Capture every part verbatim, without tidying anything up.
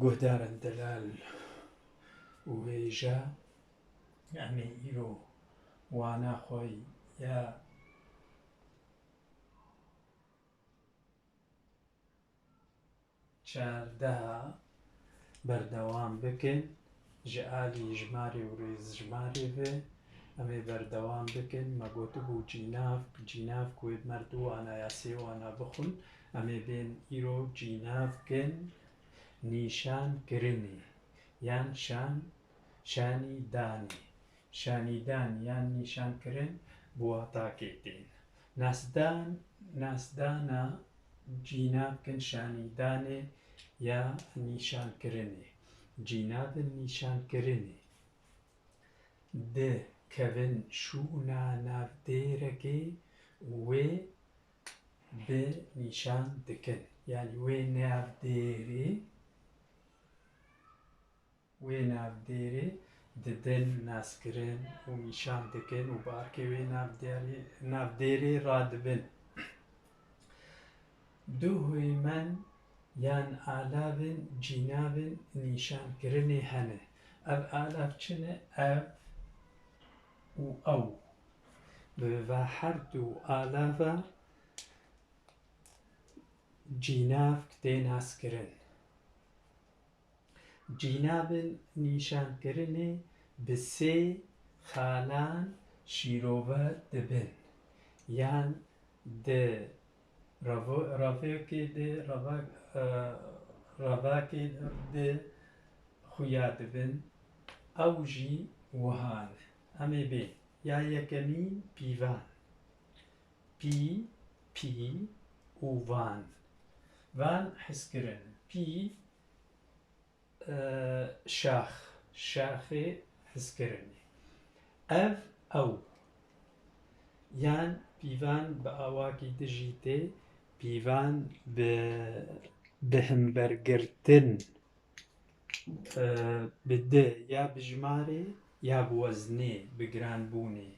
Guhdarên delal û hêja, em ê îro wana xwe ya çardeha berdewam bikin. Ji alî jimarê û rêzjimarê ve em ê berdewam bikin. Me gotibû cînavk, cînavk wê mer du wana ya sê wana bixwin. Em ê bên îro cînavkin nîşankirinê yan şan, şanîdanê. Şanîdan yan nîşankirin bi watakê tên. Nasdan, nasdana cînavkin şanîdanê ya nîşankirinê. Cînavin nîşankirinê dikevin şûna navdêrekê û wê bi nîşan dikin. Yanî wê navdêrê, wê navdêrê didin naskirin û nîşan dikin û bi arkê wê navdêrê, navdêrê radibin. Du hêmen yan alavên cînavên nîşankirinê hene. Ev alav çi ne? Ev û ew. Bi va her du alava cînavk tê naskirin. Cînavên nîşankirinê bi sê xalan şîrove dibin. Yan di ravo-, ravekê de, rava-, e, ravakê de xuya dibin. Ew jî wiha ne. Em ê bên. Ya yekemîn pîvan. Pî, pî û van. Van hizkirin. Pî, e, şax, şaxê hizkirinê. Ev, ew. Yan pîvan bi awakî din jî tê, pîvan bi, bi hembergirtin, e, bi di, ya bi jimarê, ya bi weznê, bi giranbûnê.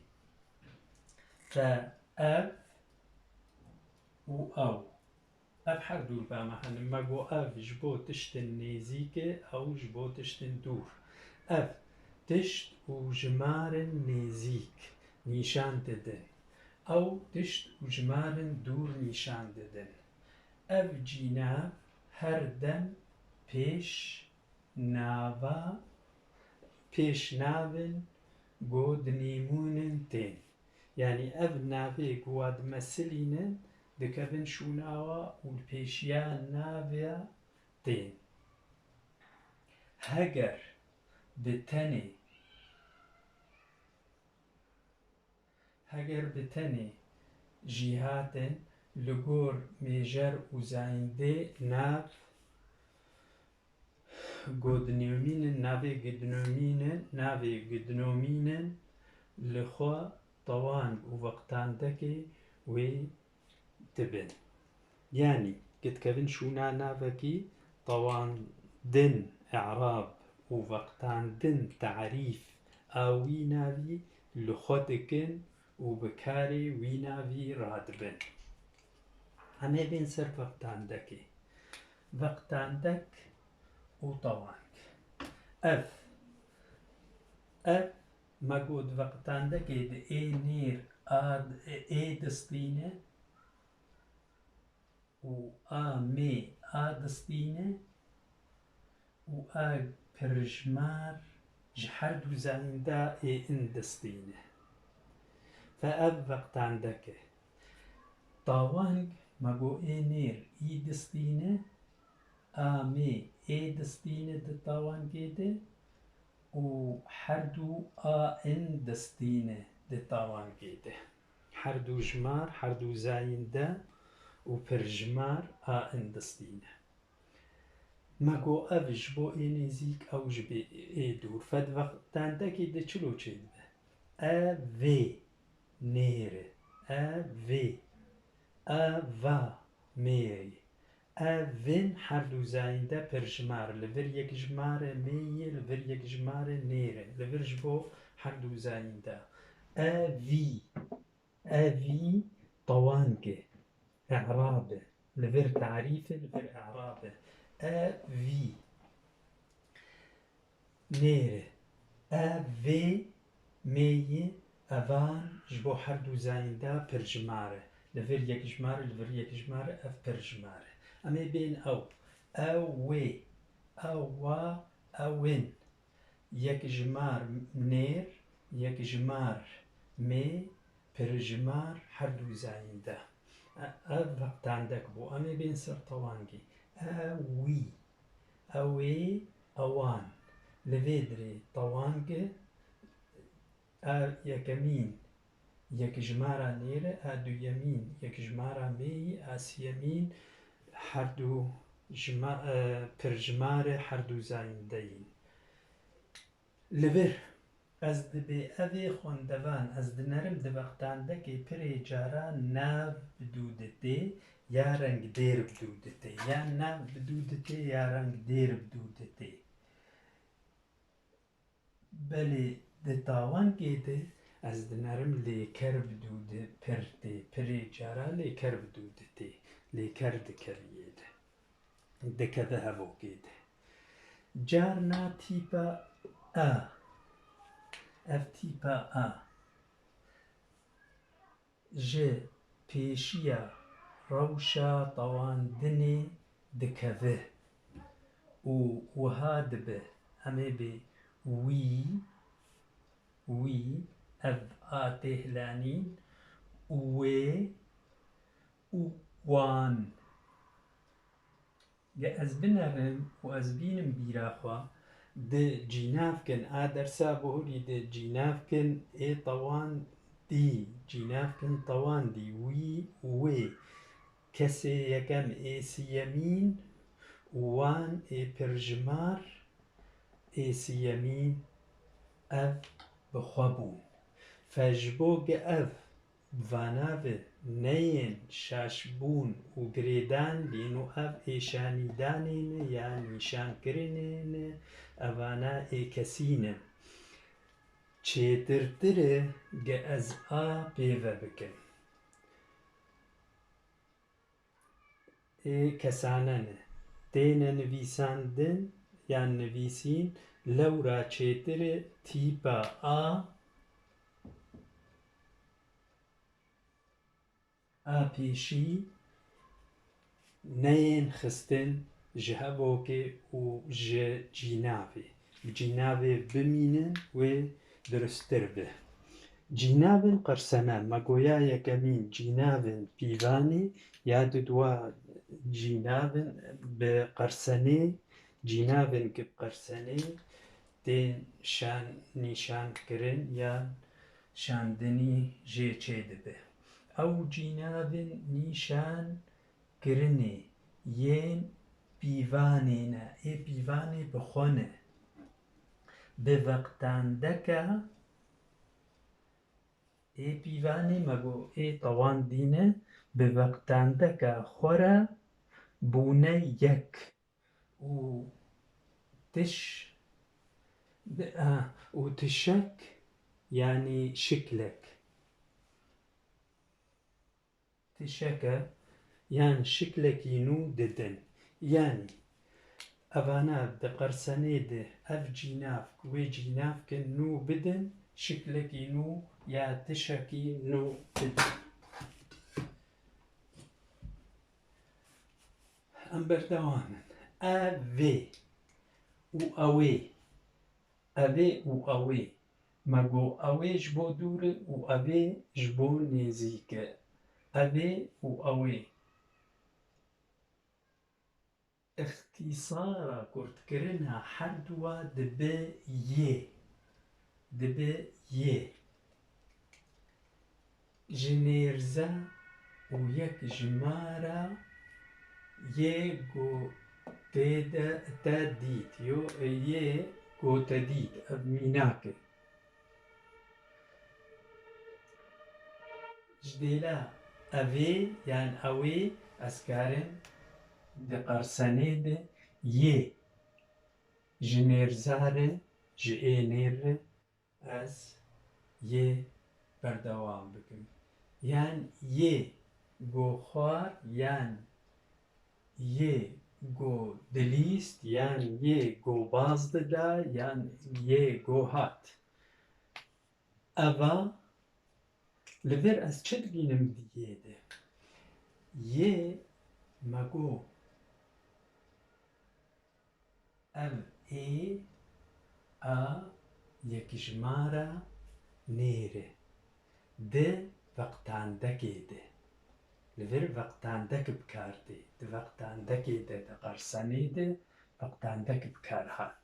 Te ev û ew. Ev her dû li ba me hene. Me got ev ji bo tiştên nêzîk e, ew ji bo tiştên dûr. Ev tişt û jimarên nêzîk nîşan didin. Ew tişt û jimarên dûr nîşan didin. Ev cînav her dem pêş nava, pêş navên ku dinêmûnin tên. Yanî ev navê ku wa dimesilînin, dikevin şûna wa û li pêşiya navê tên. Heger bi tenê, heger bi tenê jî hatin, li gor mêjer û zayîndê nav ku dinêmînin, navê ku dinêmînin, navê ku dinêmînin li xwe tewang û veqtandekê wê dibin. Yanî, ku dikevin şûna navekî, tewandin, i'rab û veqtandin, tarîf a wî navî li xwe dikin û bi karê wî navî radibin. Em ê bên ser veqtandekê. Veqtandek û tewang. Ev, ev me got veqtandekê di ê nêr a, ê distîne û a mê a distîne û a pirjmar ji her du zayînda ê in distîne. Fe ev veqtandek e. Tawang me got ê nêr î distîne, a mê ê distîne di tawangê de û her du a in distîne di tawangê de. Her du jimar, her du zayînde û pirjimar a in distîne. Me got ev ji bo ê nêzîk, ew ji bê ê dûr. Fed veqtandekê de çilo çêdibe? E vê nêr e. E vê. E va mêr e. Ev vin her du zayînde pirjimar, li vir yekjimar e mê ye, li vir yekjimar e nêr e, li vir ji bo her du zayînde. Evî, evî tewang e, i'rab e, li vir tarîf e, li vir i'rab e. Evî. nêr e. Ev, vê, mê, yî, evan ji bo her du zayînda pirjimar e. Li vir yekjimar e, li vir yekjimar e, ev pirjimar e. Em ê bên ew. Ew, wê, ew, wa, ew, in. Yekjimar nêr, yekjimar mê, pirjimar her du zayînda. E-, ev veqtandek bû. Em ê bên ser tewangê. Ewî, ewê, ewan. Li vê dirê tewang e, a yekemîn yekjimara nêr e, a duyemîn yekjimara mê yî, a siyemîn her du jima-, e, pirjimar e, her du zayînde yîn. Li vir, ez dibê evê xwendevan, ez dinerim di veqtandekê pirê cara nav bi dû ditê, ya rengdêr bi dû ditê, ya nav bi dû ditê, ya rengdêr bi dû ditê. Belê di tewangê de ez dinerim lêker bi dû di pir tê, pirê cara lêker bi dû ditê, lêker dikeviyê de. Dikeve hevokê de. Carna tîpa a. Ev tîpa a. Ji pêşiya rewşa tewandinê dikeve û wiha dibe, em ê bê wî, wî, ev a tê hilanîn, wê û wan. Ge ez binerim û ez bînim bîra xwe, di cînavkin a dersa bihurî di cînavkin ê tewandî, cînavkin tewandî, wî û wê, kesê yekem ê siyemîn û wan ê pirjimar ê siyemîn ev bi xwe bûn. Fe ji bo ge ev Vana bi neyên şaşbûn û girêdan lîn û ev ê şanîdanê ne ya nîşankirinê ne, evana ê kesî ne. Çêtirtir e ge ez a pê ve bikim. Ê kesane ne. Têne nivîsandin yan nivîsîn, lewra çêtir e tîpa a, a pêşî neyên xistin ji hevokê û ji cînavê. Bi cînavê bimînin wê durustir be. Cînavên qersene, me goya yekemîn cînavên pîvanê ya dudwa cînavên bi qersenê, cînavên ki bi qersenê tên şan nîşan kirin yan şandinî jê çêdibe. Ew cînavên nîşan kirinê yên pîvanê ne, ê pîvanê bi xwe ne. Bi veqtandeka, ê pîvanê me got, ê tewandî ne, bi veqtandeka xwe re bûne yek. Û tiş, a, û tişek, yanî şiklek. Tişeke yan şiklekî nû didin. Yanî, evana di qersenê de ev cînavk, wê cînavkin nû bidin, şiklekî nû ya tişekî nû bidin. Em berdewam in. Ev ê û ew ê. Ev ê û ew ê. Me got ew ê ji bo dûr e û ev ê ji bo nêzîk e. Ev ê û ew ê. Îxtîsara kurtkirina her duwa dibe yê. Dibe yê. Ji nêrza û yek jimara yê go tê de te dît. Yo, yê go te dît. Ev mînak e. Ji dêla ev ê yan ew ê ez karim di qersenê de yê ji nêrza re, ji ê nêr re ez yê berdewam bikim. Yan yê go xwar yan yê go dilîst, yan yê go baz dida, yan yê go hat. Eva, li vir ez çi dibînim di yê de? Yê me go. Ev ê, a, yekjimara nêr e. Di veqtandekê de. Li vir veqtandek bi kar tê. Di veqtandekê de, di qersenê de veqtandek bi kar hat.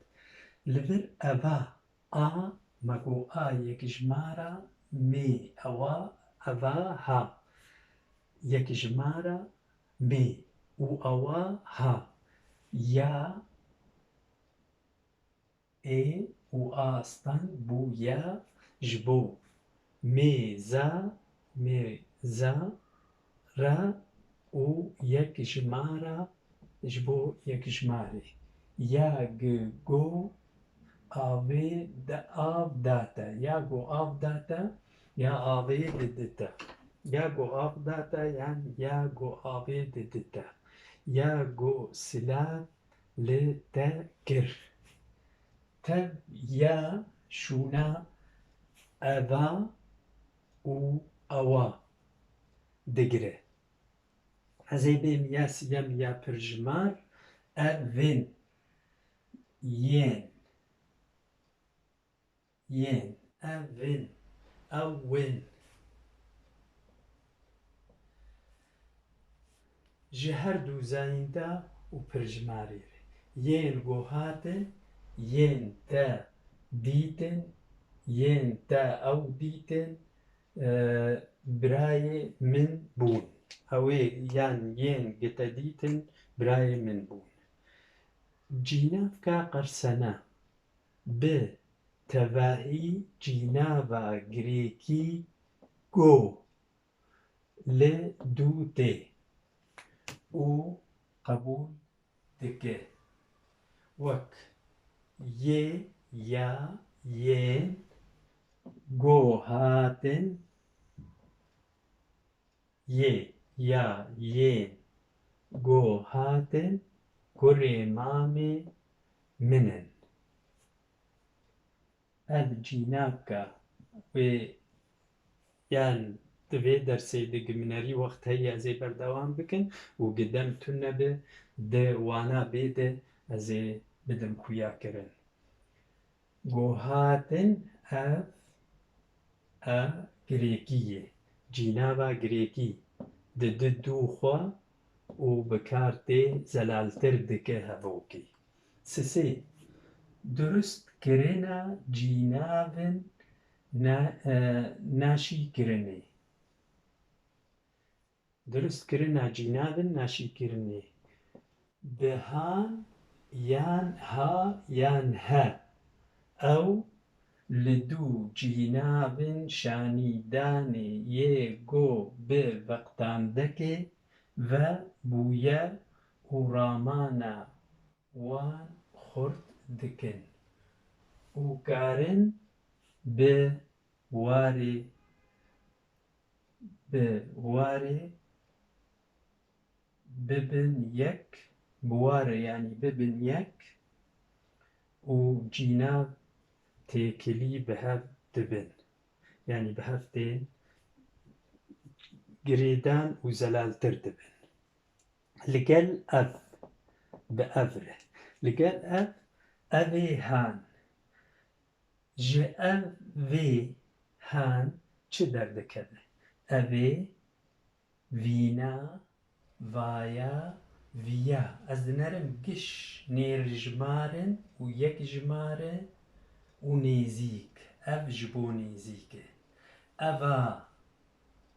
Li vir eva, a, me got a yekjimara mê, ewa, eva ha. Yekjimara mê û ewa ha. Ya, ê û a stand bû ya, ji bo mêza, mêza, ra û yekjimara ji bo yekjimarê. Ya gi go avê de av date. Ya go av date, ya avê didite. Ya go av date, yan ya go avê didite. Ya go silav li te kir. Tev ya şûna eva û ewa digire. Ez ê bêm ya siyem ya pirjimar, ev vin, yên, yên, ev vin, ew win. Ji her du zayînda û pirjimarê re. Yên go hatin, yên te dîtin, yên te ew dîtin, e, birayê min bûn. Ew ê yan yên gi te dîtin, birayê min bûn. Cînavka qersena. Bi tevahî cînava girêkî go li dû tê û qebûl dike. Wek yê, ya, yên, go hatin, yê, ya, yên, go hatin, kurê mamê min in. Ev cînavka wê, yan di vê dersê de gi min erî wext heye ez ê berdewam bikim û gi dem tune be di wana bê de ez ê bidim xuya kirin. Go hatin ev, e, girêkî ye. Cînava girêkî di di dû xwe û bi kar tê zelaltir dike hevokê. Sisê, durustkirina cînavin na-, e, naşîkirinê. Durustkirina cînavin naşîkirinê. Bi han yan ha yan he. Ew li dû cînavin şanîdanê yê go bi veqtandekê ve bûye û ramana wan xurt dikin û karin bi warê, bi warê bibin yek, bi warê, yanî bibin yek û cînav têkilî bi hev dibin. Yanî bi hev tên girêdan û zelaltir dibin. Li gel ev, bi ev re. Li gel ev, ev ê han. Ji ev vê han çi derdikeve? Ev ê, vîna, vaya, viya. Ez dinerim giş nêrjimarin û yekjimare û nêzîk. Ev ji bo nêzîk e. Eva,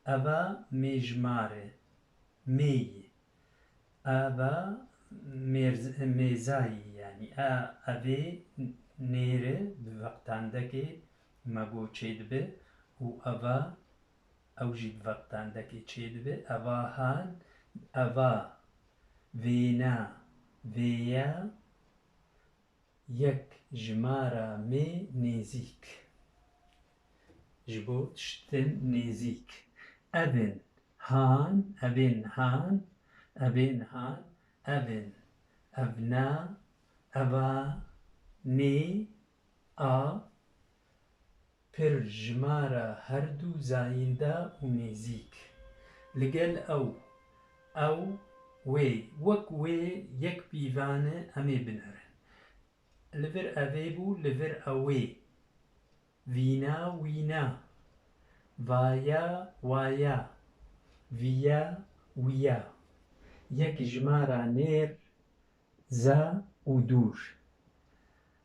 eva mêjmar e. Mêyî. Eva mêrz-, mêzayî, yanî a, evê nêr e bi veqtandekê me got çêdibe û eva, ew jî bi veqtandekê çêdibe. Eva han, eva, vêna, vêya, yek jimara mê nêzîk. Ji bo tiştin nêzîk. Evin han, evên han, evên han, evin. Evna, eva, nê, a, pir jimara herdu zayînda û nêzîk. Li gel ew, ew, wê, wek wê yek pîvane em ê binerin. Li vir evê bû, li vir ewê. Vîna, wîna. Vaya, waya. Viya, wiya. Yek jimara nêr, za û dûr.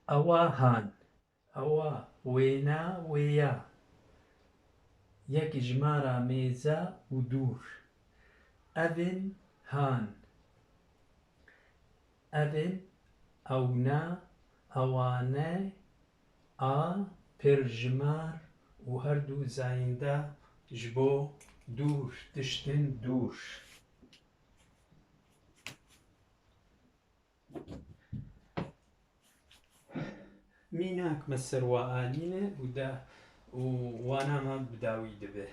Ewa han. Ewa, wêna, wêya. Yek jimara mêza û dûr. Evin, han. Evin, ewna, ewane, a, pir jimar û herdu zayînda ji bo dûr, tiştin dûr. Mînak me ser wa anîne û da û wana me bi dawî dibe.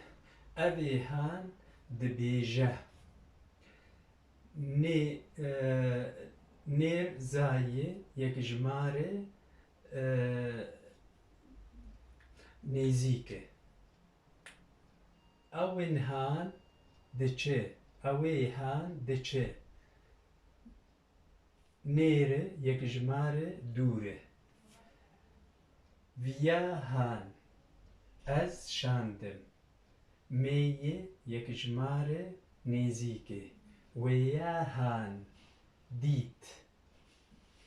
Evê han dibêje. Nê, e, nêr zayê yekjimare, e, nêzîk e. Ewin han diçe. Ewê han diçe. Nêr e, yekjimare dûr e. Viya han, ez şandim. Mêyê yekjimare nêzîk e. Wêya han dît.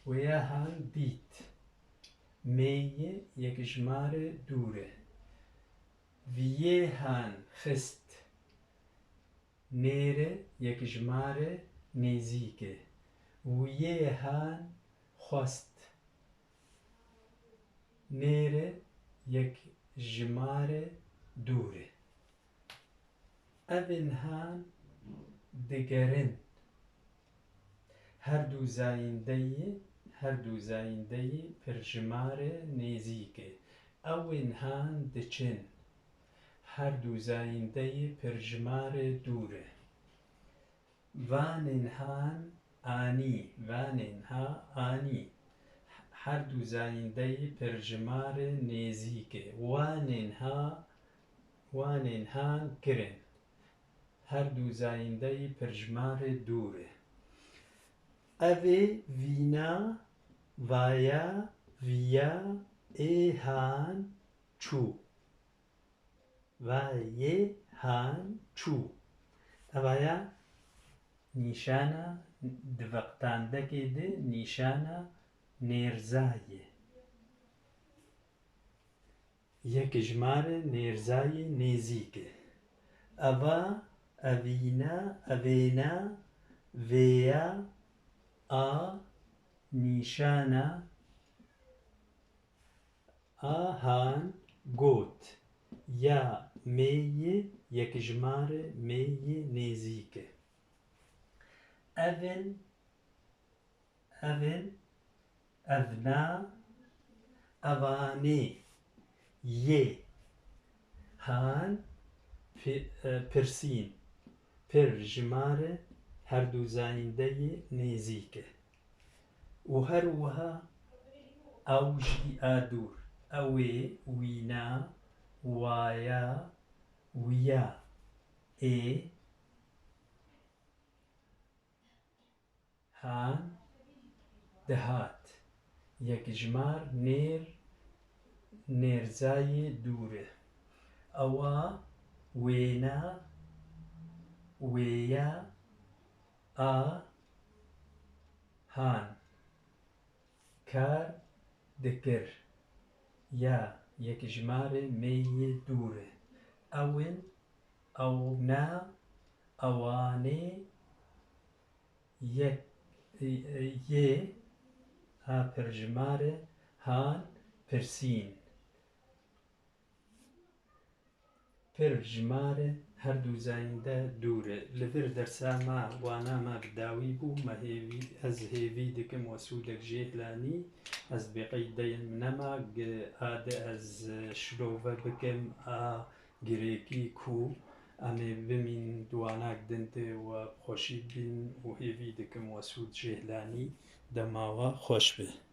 Wêya han dît. Mêyê yekjimare dûr e. Viyê han xist. Nêr e, yekjimare nêzîk e. Wiyê han xwest. Nêr e, yekjimare dûr e. Evin han digerin. Herdu zayîndeyê, herdu zayîndeyê pirjimare nêzîk e. Ewin han diçin. Herdu zayîndeyê pirjimare dûr e. Vanên han anî, vanên ha anî. Herdu zayîndeyê pirjimare nêzîk e. Wanên ha, wanên han kirin. Herdu zayîndeyê pirjimare dûr e. Evê vîna, vaya, viya, ê han çû. Vayê han çû. Evaya nîşana di veqtandekê de nîşana nêrzayê. Yekjimare nêrzayê nêzîk e. Eva, evîna, evêna, vêya, a, nîşana, a han got, ya mêyê yekjimare mêyê nêzîk e. Evin, evin, evna, evanê, yê, han, pi-, e, pirsîn, pir jimare herdu zayîndeyê nêzîk e. Û her wiha ew jî a dûr, ewê, wîna, waya, wiya, ê, han, dihat. Yekjimar nêr, nêrzayê dûr e. Ewa, wêna, wêya, a, han. Kar dikir. Ya yekjimare mêyê dûr e. Ewin, ewna, ewanê, yek, yê, ha pirjimare, han, pirsîn. Pir jimare herdu zayînde dûr e. Li vir dersa me, wana me bi dawî bû. Me hêvî, ez hêvî dikim we sûdek jê hilanî. Ez bêqeydeyim nema, gi-, ade ez şilove bikim a girêkî ku em ê bimîn di wanak din de we bi xweşî bîn û hêvî dikim we sûd jê hilanî. Dema we xweş be.